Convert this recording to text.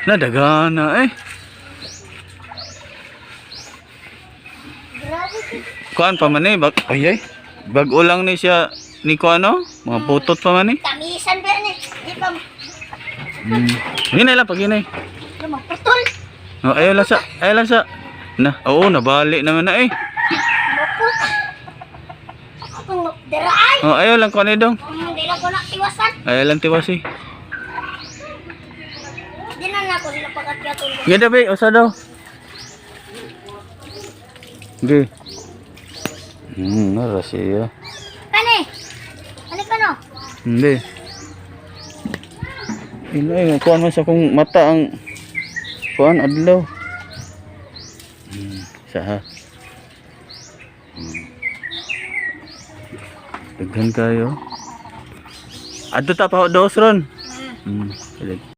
Nadagana eh. Grabe ka. Kuan pa man eh. Bag ay ay. Bag-o lang ni siya ni kuan no? Mga putot pa man eh. Tamisan ba ni? Di pa Hinay lang pag hinay. Magputol. Oh, ayaw lang sa, ayaw lang sa. Na, oo, nabali naman na eh. Maput. Ako dira ay. Oh, ayaw lang kuan eh dong. Di lang ko na tiwasan. Ayaw lang tiwasi. Di na nako sila pagkatyaton. Ganda ba, usa daw. Okay. Nara siya. Kani. Kani kano? Hindi. Ina eh, kuan man sa kong mata ang kuan adlaw. Sa ha. Daghan kayo. Adto ta pa dos ron. Kalig.